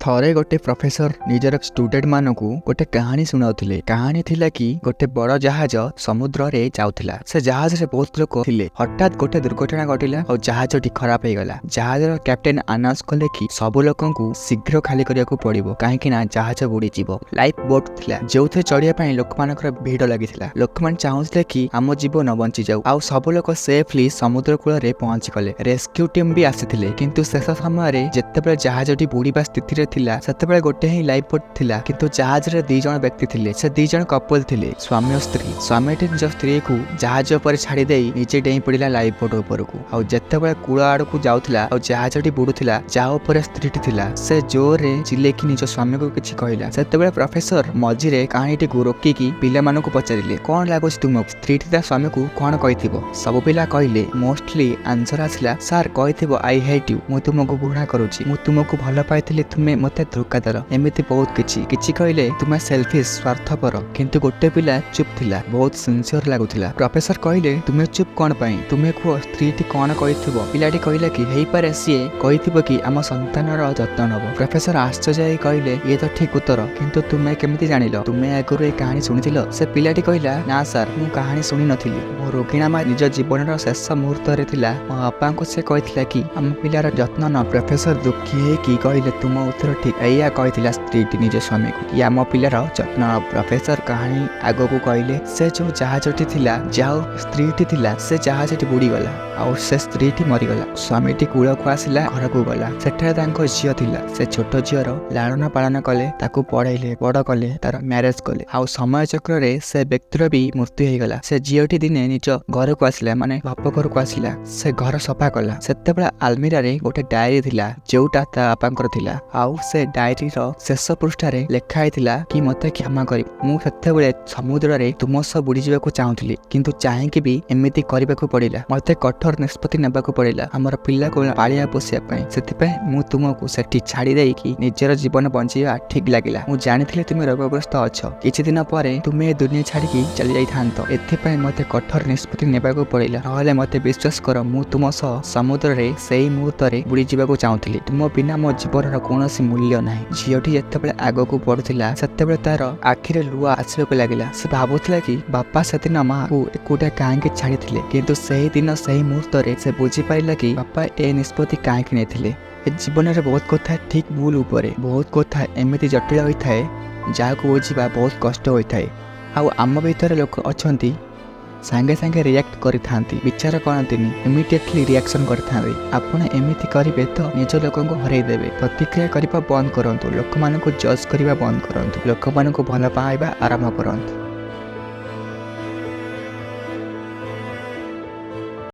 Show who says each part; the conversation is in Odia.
Speaker 1: ଥରେ ଗୋଟେ ପ୍ରଫେସର ନିଜର ଷ୍ଟୁଡେଣ୍ଟମାନଙ୍କୁ ଗୋଟେ କାହାଣୀ ଶୁଣାଉଥିଲେ। କାହାଣୀ ଥିଲା କି ଗୋଟେ ବଡ଼ ଜାହାଜ ସମୁଦ୍ରରେ ଯାଉଥିଲା। ସେ ଜାହାଜରେ ବହୁତ ଲୋକ ଥିଲେ। ହଠାତ୍ ଗୋଟେ ଦୁର୍ଘଟଣା ଘଟିଲା ଆଉ ଜାହାଜଟି ଖରାପ ହେଇଗଲା। ଜାହାଜର କ୍ୟାପ୍ଟେନ ଆନାଉନ୍ସ କଲେ କି ସବୁ ଲୋକଙ୍କୁ ଶୀଘ୍ର ଖାଲି କରିବାକୁ ପଡିବ, କାହିଁକି ନା ଜାହାଜ ବୁଡିଯିବ। ଲାଇଫ ବୋଟ ଥିଲା, ଯେଉଁଥିରେ ଚଢିବା ପାଇଁ ଲୋକମାନଙ୍କର ଭିଡ ଲାଗିଥିଲା। ଲୋକମାନେ ଚାହୁଁଥିଲେ କି ଆମ ଜୀବନ ବଞ୍ଚିଯାଉ। ଆଉ ସବୁ ଲୋକ ସେଫଲି ସମୁଦ୍ର କୂଳରେ ପହଞ୍ଚିଗଲେ। ରେସ୍କ୍ୟୁ ଟିମ୍ ବି ଆସିଥିଲେ। କିନ୍ତୁ ଶେଷ ସମୟରେ ଯେତେବେଳେ ଜାହାଜଟି ବୁଡ଼ିବା ସ୍ଥିତିରେ ଥିଲା, ସେତେବେଳେ ଗୋଟେ ହିଁ ଲାଇଫ ବୋଟ ଥିଲା। କିନ୍ତୁ ଜାହାଜରେ 2 ଜଣ ବ୍ୟକ୍ତି ଥିଲେ। ସେ 2 ଜଣ କପଲ ଥିଲେ, ସ୍ୱାମୀ ଓ ସ୍ତ୍ରୀ। ସ୍ୱାମୀଟି ନିଜ ସ୍ତ୍ରୀକୁ ଜାହାଜ ଉପରେ ଛାଡ଼ି ଦେଇ ନିଜେ ଡେଇଁ ପଡ଼ିଲା ଲାଇଫ ବୋଟ ଉପରକୁ। ଆଉ ଯେତେବେଳେ କୂଳ ଆଡ଼କୁ ଯାଉଥିଲା ଆଉ ଜାହାଜଟି ବୁଡୁଥିଲା, ଯାହା ଉପରେ ସ୍ତ୍ରୀଟି ଥିଲା, ସେ ଜୋରରେ ଚିଲେଇକି ନିଜ ସ୍ୱାମୀକୁ କିଛି କହିଲା। ସେତେବେଳେ ପ୍ରଫେସର ମଝିରେ କାହାଣୀଟିକୁ ରୋକିକି ପିଲାମାନଙ୍କୁ ପଚାରିଲେ, "କଣ ଲାଗୁଛି ତୁମକୁ, ସ୍ତ୍ରୀଟି ତା ସ୍ୱାମୀକୁ କଣ କହିଥିବ?" ସବୁ ପିଲା କହିଲେ, ମୋଷ୍ଟଲି ଆନ୍ସର ଆସିଲା, "ସାର୍, କହିଥିବ 'I hate you', ମୁଁ ତୁମକୁ ଘୃଣା କରୁଛି, ମୁଁ ତୁମକୁ ଭଲ ପାଇଥିଲି, ତୁମେ ମୋତେ ଧୋକା ଦେଲ," ଏମିତି ବହୁତ କିଛି। କିଛି କହିଲେ, "ତୁମେ ସେଲଫିସ୍, ସ୍ୱାର୍ଥପର।" କିନ୍ତୁ ଗୋଟେ ପିଲା ଚୁପ୍ ଥିଲା, ବହୁତ ସିନସିୟର ଲାଗୁଥିଲା। ପ୍ରଫେସର କହିଲେ, "ତୁମେ ଚୁପ୍ କଣ ପାଇଁ? ତୁମେ କୁହ, ସ୍ତ୍ରୀଟି କଣ କହିଥିବ?" ପିଲାଟି କହିଲା କି ହେଇପାରେ ସିଏ କହିଥିବ କି ଆମ ସନ୍ତାନର ଯତ୍ନ ନବ। ପ୍ରଫେସର ଆଶ୍ଚର୍ଯ୍ୟ ହେଇ କହିଲେ, "ଇଏ ତ ଠିକ ଉତ୍ତର, କିନ୍ତୁ ତୁମେ କେମିତି ଜାଣିଲ? ତୁମେ ଆଗରୁ ଏ କାହାଣୀ ଶୁଣିଥିଲ?" ସେ ପିଲାଟି କହିଲା, "ନା ସାର୍, ମୁଁ କାହାଣୀ ଶୁଣି ନଥିଲି। ମୋ ରୋଗିଣା ମା ନିଜ ଜୀବନର ଶେଷ ମୁହୂର୍ତ୍ତରେ ଥିଲା। ମୋ ବାପାଙ୍କୁ ସେ କହିଥିଲା କି ଆମ ପିଲାର ଯତ୍ନ ନ।" ପ୍ରଫେସର ଦୁଃଖୀ ହେଇକି କହିଲେ, "ତୁମ ଉତ୍ତର ଠିକ। ଏଇଆ କହିଥିଲା ସ୍ତ୍ରୀଟି ନିଜ ସ୍ୱାମୀକୁ କି ଆମ ପିଲାର ଯତ୍ନ ନବ।" ପ୍ରଫେସର କାହାଣୀ ଆଗକୁ କହିଲେ, ସେ ଯୋଉ ଜାହାଜଟି ଥିଲା, ଯାହା ସ୍ତ୍ରୀଟି ଥିଲା, ସେ ଜାହାଜଟି ବୁଡ଼ିଗଲା ଆଉ ସେ ସ୍ତ୍ରୀଟି ମରିଗଲା। ସ୍ୱାମୀଟି କୂଳକୁ ଆସିଲା, ଘରକୁ ଗଲା। ସେଠାରେ ତାଙ୍କ ଝିଅ ଥିଲା। ସେ ଛୋଟ ଝିଅର ଲାଳନ ପାଳନ କଲେ, ତାକୁ ପଢେଇଲେ, ବଡ କଲେ, ତାର ମ୍ୟାରେଜ କଲେ। ଆଉ ସମୟ ଚକ୍ରରେ ସେ ବ୍ୟକ୍ତିର ବି ମୃତ୍ୟୁ ହେଇଗଲା। ସେ ଝିଅଟି ଦିନେ ନିଜ ଘରକୁ ଆସିଲା, ମାନେ ବାପ ଘରକୁ ଆସିଲା। ସେ ଘର ସଫା କଲା। ସେତେବେଳେ ଆଲମିରାରେ ଗୋଟେ ଡାଏରୀ ଥିଲା, ଯୋଉଟା ତା ବାପାଙ୍କର ଥିଲା। ଆଉ ସେ ଡାଏରୀର ଶେଷ ପୃଷ୍ଠାରେ ଲେଖା ହେଇଥିଲା କି ମତେ କ୍ଷମା କରିବ, ମୁଁ ସେତେବେଳେ ସମୁଦ୍ରରେ ତୁମ ସହ ବୁଡ଼ିଯିବାକୁ ଚାହୁଁଥିଲି, କିନ୍ତୁ ଚାହିଁକି ବି ଏମିତି କରିବାକୁ ପଡ଼ିଲା। ମତେ କଠୋର ନିଷ୍ପତ୍ତି ନେବାକୁ ପଡ଼ିଲା ଆମର ପିଲାକୁ ପାଳିବା ପୋଷିବା ପାଇଁ। ସେଥିପାଇଁ ମୁଁ ତୁମକୁ ସେଠି ଛାଡ଼ି ଦେଇକି ନିଜର ଜୀବନ ବଞ୍ଚିବା ଠିକ ଲାଗିଲା। ମୁଁ ଜାଣିଥିଲି ତୁମେ ରୋଗଗ୍ରସ୍ତ ଅଛ। କିଛି ଦିନ ପରେ ତୁମେ ଏ ଦୁନିଆ ଛାଡ଼ିକି ଚାଲି ଯାଇଥାନ୍ତ। ଏଥିପାଇଁ ମତେ କଠୋର ନିଷ୍ପତ୍ତି ନେବାକୁ ପଡ଼ିଲା। ନହେଲେ ମତେ ବିଶ୍ୱାସ କର, ମୁଁ ତୁମ ସହ ସମୁଦ୍ରରେ ସେଇ ମୁହୂର୍ତ୍ତରେ ବୁଡ଼ିଯିବାକୁ ଚାହୁଁଥିଲି। ତୁମ ବିନା ମୋ ଜୀବନର କୌଣସି ମୂଲ୍ୟ ନାହିଁ। ଝିଅଟି ଯେତେବେଳେ ଆଗକୁ ବଢୁଥିଲା, ସେତେବେଳେ ତାର ଆଖିରେ ଲୁହ ଆସିବାକୁ ଲାଗିଲା। ସେ ଭାବୁଥିଲା କି ବାପା ସେଦିନ ମାକୁ ଏକୁଟିଆ କାହିଁକି ଛାଡ଼ିଥିଲେ। କିନ୍ତୁ ସେହି ଦିନ, ସେହି ମୁହୂର୍ତ୍ତରେ ସେ ବୁଝିପାରିଲା କି ବାପା ଏ ନିଷ୍ପତ୍ତି କାହିଁକି ନେଇଥିଲେ। ଏ ଜୀବନରେ ବହୁତ କଥା ଠିକ ଭୁଲ ଉପରେ, ବହୁତ କଥା ଏମିତି ଜଟିଳ ହୋଇଥାଏ, ଯାହାକୁ ବୁଝିବା ବହୁତ କଷ୍ଟ ହୋଇଥାଏ। ଆଉ ଆମ ଭିତରେ ଲୋକ ଅଛନ୍ତି, ସାଙ୍ଗେ ସାଙ୍ଗେ ରିଆକ୍ଟ କରିଥାନ୍ତି, ବିଚାର କରନ୍ତିନି, ଇମିଡ଼ିଏଟଲି ରିଆକ୍ସନ୍ କରିଥାନ୍ତି। ଆପଣ ଏମିତି କରିବେ ତ ନିଜ ଲୋକଙ୍କୁ ହରାଇ ଦେବେ। ପ୍ରତିକ୍ରିୟା କରିବା ବନ୍ଦ କରନ୍ତୁ। ଲୋକମାନଙ୍କୁ ଜଜ୍ କରିବା ବନ୍ଦ କରନ୍ତୁ। ଲୋକମାନଙ୍କୁ ଭଲ ପାଇବା ଆରମ୍ଭ କରନ୍ତୁ।